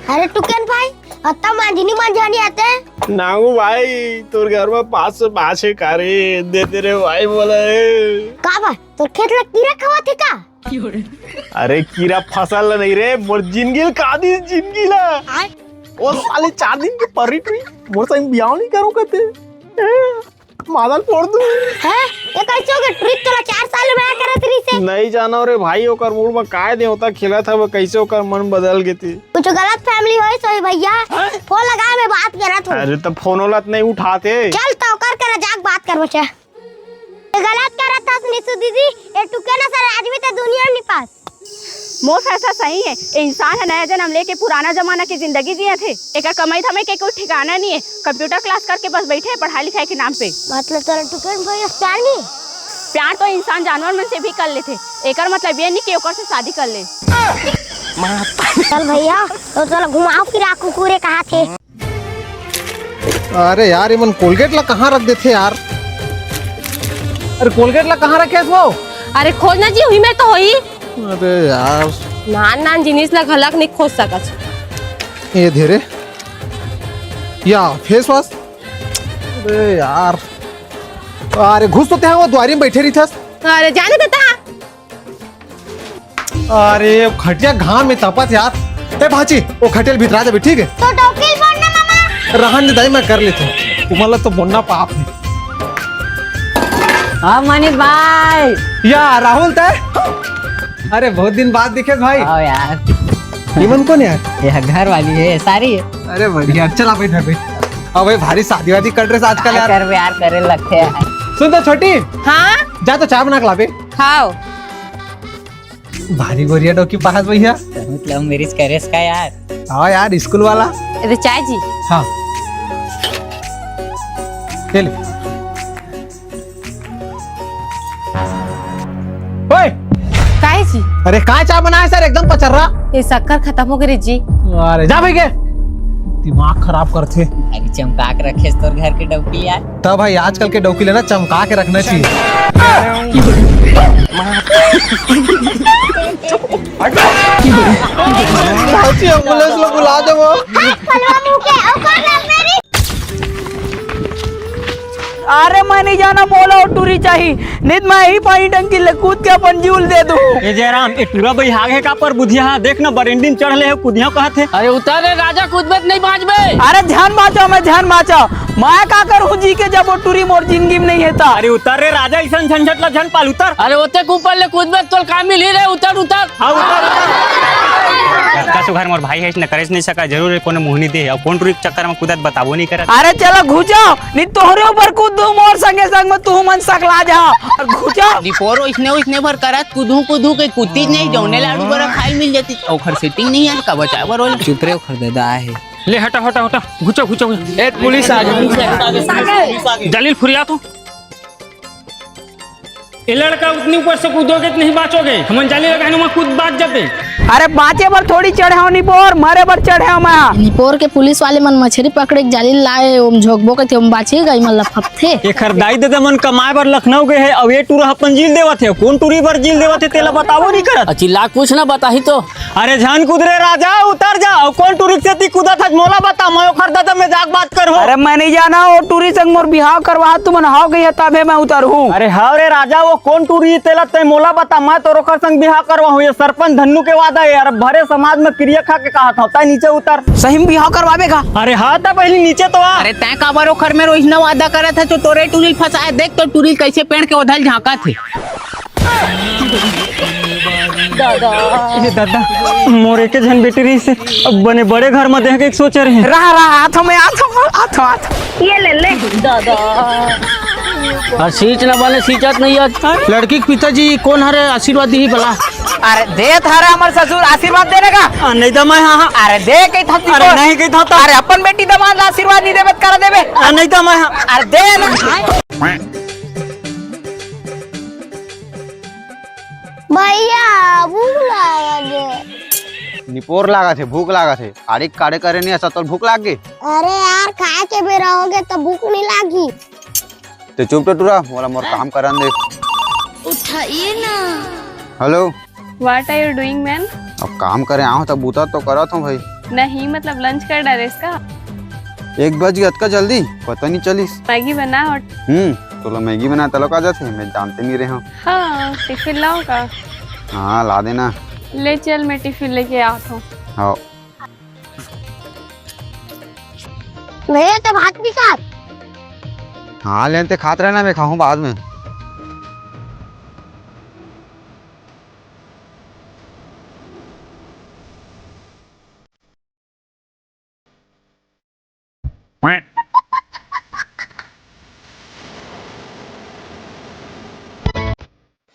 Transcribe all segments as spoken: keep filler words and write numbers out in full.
अरे टुकन भाई, अत्ता मांझनी मांझानी आते। नांगू भाई, तोर घर में पाँच सौ पाँच है का रे? दे दे रे भाई, बोला रे। का बा? तोर खेत ला कीरा खवाथे का? अरे कीरा फसल ला नहीं रे, मोर जिंदगी ला खा दिस, जिंदगी ला। आय। ओ साले चार दिन के परी टुरी, मोर संग बियाह नहीं करो कहते। मादल फोड़ दूं। हैं? ये कैसे हो गया? टुरी तोला चार साल में करत रही से। नहीं जानो रे भाई, ओकर मूड में काय देवता खेलत हवे, कैसे ओकर मन बदल गे थे। कुछ गलत फैमिली होइस होही भैया। हैं? फोन लगा, मैं बात करत हूँ। अरे तो फोन वाला तो नहीं उठाते। चल तो ओकर करा जाके बात कर बच्चा। ये गलत करत हस निशु दीदी, ये टुके ना सर आदमी तो दुनिया नहीं पास। मोर फैसला सही है। ए इंसान ह नया जन्म लेके पुराना जमाना के जिंदगी जियत हे। एकर कमाई धमाई के कोई ठिकाना नहीं है। कंप्यूटर क्लास करके बस बैठे है पढ़ाई लिखाई के नाम पे। मतलब तोरा टुकन भाई प्यार नहीं? प्यार तो इंसान जानवर मन से भी कर लेथे। एकर मतलब ये नहीं कि ओकर से शादी कर ले। चल भैया, तो चल घुमाओ फिरा कुकुरे कहा थे। अरे यार, ये मन कोलगेट ला कहाँ रख देथे यार? अरे कोलगेट ला कहाँ रखे हस वो? अरे खोज ना जी, उही में तो होही। अरे यार। नान नान जिनिस ला घलक नहीं खोज सकत। ये धे रे। या फेस वॉश। अरे यार। अरे घुस तो ते वो दुआरी में बैठे रहिथस। अरे जाने देता। अरे खटिया घाम में तपत यार। ए भांची, वो खटिया भीतरा देबे, ठीक है? तो डौकी ल बोल ना मामा। रहन दे दाई, मैं कर लेथों। तुमन ला तो बोलना पाप है। हाँ मनीष भाई। या राहुल तय? अरे बहुत दिन बाद दिखे भाई। आओ यार। ये मन कौन यार? ये घर वाली है, सारी है। अरे बढ़िया, चला बैठ बैठ। अब भाई भारी शादी वादी कर रहे आजकल यार। कर बे यार, करे लगते हैं। सुन तो छोटी। हाँ? जा तो चाय बना के लाबे। हाँ। भारी गोरिया डौकी पाहत भैया। बहुत लव मैरिज करेस का यार? हाँ यार, स्कूल वाला। अरे चाय जी। हाँ। ये ले। ओए! काहे जी? अरे काय चाय बनाए सर, एकदम पचर्रा। ये शक्कर खत्म हो गए रे जी। अरे जा भाई के। दिमाग खराब करथे। अरे चमका के रखेस तोर घर के डौकी यार। तब भाई आजकल के डौकी लेना चमका के रखना चाहिए। भांची एम्बुलेंस ला बुला दे वो। अरे मैं नहीं जाना, मोला वो टूरी चाही, नहीं तो मैं ही पानी टंकी ले कूद के अपन जीव ल दे दूं। ए जयराम, ए टूरा बइहाग हे का पर बुधिया हा? देख ना बरेंडी में चढ़ ले हे, कुदिया कहत हे। अरे उतर रे राजा, कूदबे त नहीं बांचबे। अरे ध्यान बांचो, मैं ध्यान बांचो। मैं का करूं जी के जब वो टूरी मोर जिंदगी में नहीं हे ता। अरे उतर रे राजा, इसन झंझट ला झन पाल, उतर। अरे ओते के ऊपर ले कूदबे तोल का मिलही रे, उतर, उतर। हाँ, उतर, उतर। घर का सुघर मोर भाई है, इसने करे नहीं सका, जरूर है कोनो मोहनी दे, और कौन टूरी के चक्कर में कूदत बताबो नहीं करत। अरे चलो घुचो, नहीं तोहरे ऊपर कूद दूं, मोर संगे संग में तू मन सकला जा। और घुचो। निपोरो इसने, इसने भर करत कुदू कुदू के कुत्ती नहीं, जौने लाडू बरा खाई मिल जाती, ओखर सेटिंग नहीं है, का बचाए बर होले। चुप रे, ओखर ददा आहे। ले हटा, हटा, हटा, घुचो, घुचो, घुचो। ए, पुलिस आ गई। जलील फुरिया तू। ए लड़का, उतनी ऊपर से कूदोगे तो नहीं बांचोगे। हमन जाली लगाए ना, वहाँ कूद बांच जाते। अरे बांचे बर थोड़ी चढ़े हो निपोर, मरे बर चढ़े हो मैं। निपोर के पुलिस वाले मन मछरी पकड़े के जाली लाए, ओम झोंकबो कथे, ओम बांचे गई, मन लफपथे। एकर दाई ददा मन कमाए बर लखनऊ गए हे, अब ये टूरा अपन जील देवत हे। कौन टूरी बर जील देवत हे, तेला बताबो नहीं करत। अ, चिल्ला कुछ ना बताही तो। अरे झन कूद रे राजा, उतर जा। अउ कौन टूरी के सेती कूदत हस, मोला बता, मैं ओखर ददा में जाके बात करहूं। अरे मैं नहीं जाना, वो टूरी संग मोर बिहाव करवा, तुमन हाव कहिया तभे मैं उतरहूं। अरे हाव रे राजा, वो कौन टूरी तेला तय मोला बता, मैं तोर ओखर संग बिहाव करवाहूं। ये सरपंच धन्नू के वादा हे यार, भरे समाज में किरिया खा के कहत हंव, तय नीचे उतर। सही में बिहाव करवाबे का? अरे हाँ, त पहली नीचे तो आ। अरे तय काबर ओखर में रोहिना वादा करत हे, जो तोरे टूरी ल फंसाए, देख तो टूरी कैसे पेड़ के ओधल झांकत हे। दादा। ए दादा, मोर एके झन बेटी रहिस हे, अब बने बड़े घर म देहे के सोचे रहें। रहा, रहा, आथों मैं, आथों, आथों, आथों। ये ले, ले। दादा। अरे सींच ना बने, सींचत नहीं आज। लड़की के पिताजी कौन हरे, आशीर्वाद दिही भला। अरे देत हरे हमर ससुर, आशीर्वाद दे रे का। आ, नहीं दा मैं, हाँ, हाँ। अरे दे कही था अरे तुमको। नहीं कही था तो। अरे अपन बेटी दमाद ला आशीर्वाद नहीं देबे त करा देबे। आ, नहीं दा मैं, हाँ। अरे दे ना। भैया, भूख लागत हे। निपोर लागत हे, भूख लागत हे। आड़ी काड़े करे नहीं, ऐसा तो भूख लाग गई। अरे यार, खाए के बेरा हो गए तो भूख नहीं लागी। ते चुप तो टूरा, मोला मोर काम करन दे। उठाइए ना। Hello। What are you doing, man? अब काम करे आव त बूता तो करत हूँ भाई। नहीं, मतलब lunch कर डारेस का? एक बज गया, अतका जल्दी? पता नहीं चलिस। मैगी बना और हम्म, तोला मैगी बना तलो का जाथे? मैं जानते नहीं रहे हूँ। हाँ, टिफिन लाओ का? हाँ, ला देना। ले चल, मैं टिफिन लेके आत हूँ। हाँ। भैया, तो भात भी खात? हाँ, लेन ते खात रहना, मैं खाहूँ बाद में।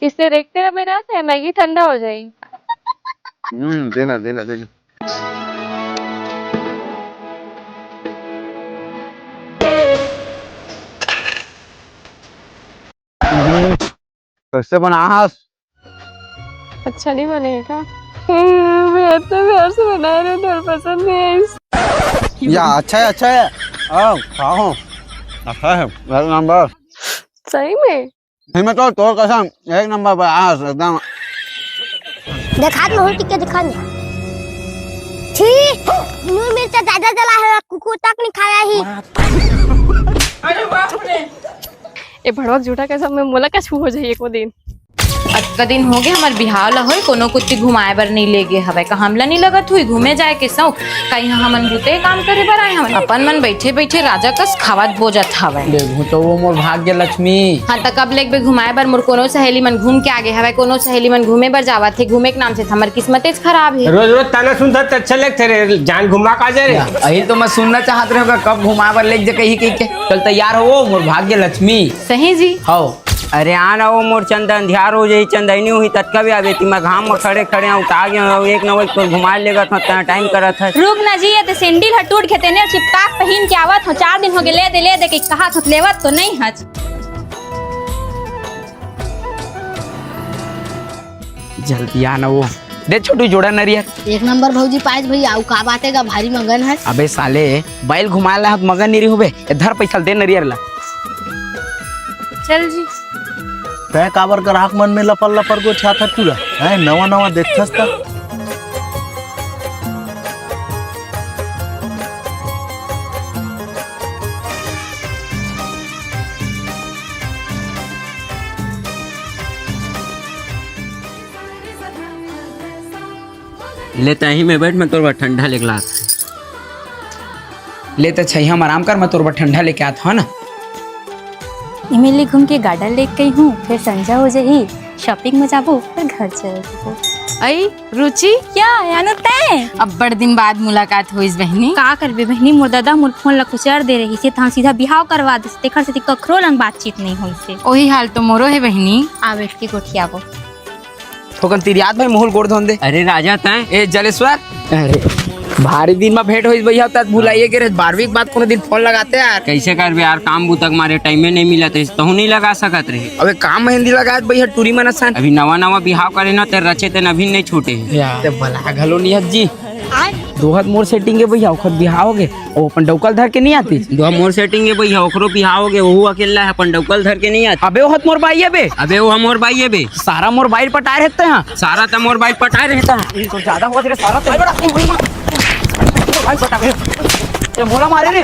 इससे देखते हैं मेरा से मैगी ठंडा हो जाएगी। हम्म, देना, देना, देना। कैसे बना हस? अच्छा नहीं बनेगा। मैं इतना प्यार से बना रहे थे और पसंद नहीं आई। या, अच्छा है, अच्छा है। आओ, खाओ। अच्छा है, एक नंबर। सही में? नहीं, मैं तो तोर कसम, एक नंबर बना हस, एकदम। देखा तो हो टिक्के दिखा नहीं। छी, नून मिर्चा ज्यादा जला है, कुकुर तक नहीं खाया ही। अरे बाप रे। ए भड़वा के झूठा कसम में मोला कछु हो जाही एको दिन। अतका दिन हो गए हमर बिहाव ला होए, कोनो कुत्ती घुमाए बर नहीं ले गे हवय। का हमला नहीं लगत हुई घूमे जाए के शौक? का यहाँ हमन बुते काम करे बर आए हवन? अपन मन बैठे बैठे राजा कस खावत बोजत हवय। देखहूँ तो वो मोर भाग्य लक्ष्मी। हाँ, त कब लेगबे घुमाए बर? मोर कोनो सहेली मन घूम के आगे हवय, कोनो सहेली मन घूमे बर जावत हे, घूमे के नाम से त हमर किस्मतेच खराब हे। रोज रोज ताना सुनथस त अच्छा लगथे रे, जान घुमा का जा रे। या, अही तो मैं सुनना चाहत रहे हों, कब घुमाए बर लेग जे कही, कही के। चल तैयार हो, मोर भाग्य लक्ष्मी। सही जी। हव। अरे आ ना वो मोर चंदा, अंधियार हो जाही, चंदैनी होही, ततका भी आबे, ती मैं घाम में खड़े खड़े उठा गए हूँ, एक न एक तो घुमा लेगत हूँ, तैं टाइम करत हस। रुक ना जी, ये तो सैंडल ह टूट गे, तेने चिपका के पहिन के आवत हूँ, चार दिन हो गए, ले दे, ले दे, के कहा तो लेवत तो नहीं हच। जल्दी आ ना वो। दे छोटू, जोड़ा नरियर। एक नंबर भौजी पाइस भैया, अउ का बात हे गा, भारी मगन हस। अबे साले, बैल घुमा ला हत मगन नहीं होबे। ए धर पैसा, दे नरियर ला। चल जी। तैं काबर ग्राहक मन में लपर लपर गोठियाथस टूरा? हैं, नवा नवा देखथस त। ले त इही में बैठ, मैं तोर बर ठंडा लेके लात। ले त छइहां में आराम कर, मैं तोर बर ठंडा लेके आत हंव ना। इमे ले घूम के garden लेके गई हूँ, फिर संझा हो जाही, shopping में जाबो, फिर घर चल जाबो। अई रुचि, क्या यानो तैं? अब्बड़ दिन बाद मुलाकात होइस बहिनी। का करबे बहिनी, मोर ददा मोर फोन ला कुचर दे रहिसे, त हम सीधा बिहाव करवा देस, तेखर सेती कखरो लंग बातचीत नइ होइसे। ओही हाल तो मोरो हे बहिनी। आ बैठ के गोठियाबो। थोकन तिरियात भाई, मोहूं ल गोड़ धोन दे। अरे राजा तैं। ए जलेश्वर। अरे भारी दिन में भेंट होइस भैया, तत भुलाइए गे रहे, बारहवीं के बाद कोनो दिन फोन लगाते यार। कैसे करबे यार, काम बुता के मारे टाइमे नहीं मिलत रहिस, तहूं नहीं लगा सकत रहे। अबे काम मेहंदी लगात भैया, टूरी मन असन। अभी नवा नवा बिहाव करे ना, तेर रचे तेन अभी नहीं छूटे हे। या। ते बला घलो नियत जी। दोहत मोर setting हे भैया, ओखर बिहाव हो गे, ओ अपन डौकल धर के नहीं आतिस। दोहा मोर setting हे भैया, ओखरो बिहाव हो गे, ओहू अकेला हे, अपन डौकल धर के नहीं आतिस। अबे ओहत मोर बाई हे बे। अबे ओह मोर बाई हे बे। सारा मोर बाई ल पटाए रहते हैं। सारा त मोर बाई ल पटाए रहते हैं। ये तो ज्यादा होवत रे सारा, तो बड़ा भाई पटा गए। ये मोला मारे रे।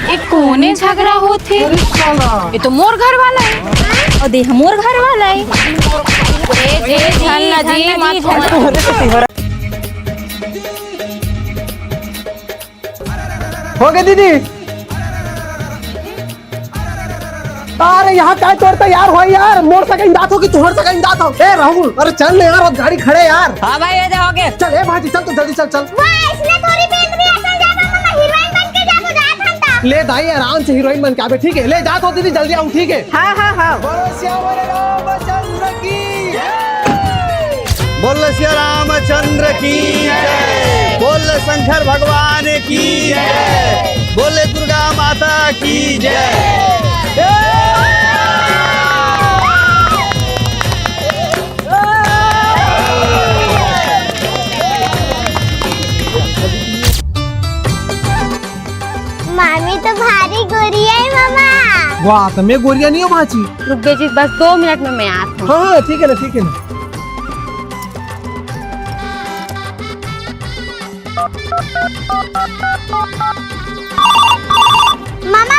ए कोने झगड़ा होथे? अरे साला। ये तो मोर घर वाला हे। अउ दे मोर घर वाला हे। ए, दे झन ना जी, मत। हो गे दीदी। अरे यहाँ काय तोरता यार, हो यार, मोर सगा इंदात हो कि तुहर सगा इंदात हो? ए राहुल, अरे चल ना यार, अब गाड़ी खड़े यार। हाँ भाई, ये दे हो गे। चल ए भाजी, चल तो जल्दी चल, चल। वाह, इसने थोड़ी पेट में ऐसा जाता तो मैं हीरोइन बन के जाबो, जात हम ता। ले दाई, आराम से हीरोइन बन के आबे, ठीक है? ले जात हो दीदी, जल्दी आऊ, ठीक है? हाँ, हाँ, हाँ। बोलो सियावर रामचंद्र की जय। बोल सिया रामचंद्र की जय। बोल शंकर भगवान की जय। बोल दुर्गा माता की जय। मामी तो भारी गोरिया हे मामा। वाह, त मैं गोरिया नहीं हो भाजी। रुक बे जी, बस दो मिनट में मैं आत हूँ। हाँ, हाँ, ठीक है ना, ठीक है ना। मामा,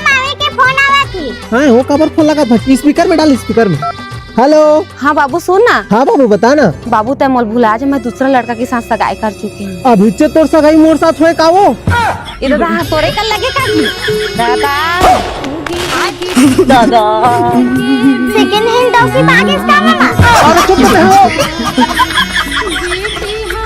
मामी के फोन आवत हे। हाँ, वो काबर फोन लगात हे? स्पीकर में डाल, स्पीकर में। हेलो। हाँ बाबू, सुन ना। हाँ बाबू, बता ना। बाबू, तै मोला भुला जा, मैं दूसरा लड़का के साथ सगाई कर चुके हूँ। अभी से तोर सगाई मोर साथ होय का वो? ये दादा, हाँ, तोरे कर लगे का जी? दादा। दादा। सेकंड हैंड डॉगी भागेस का मामा? अरे चुप कर हो।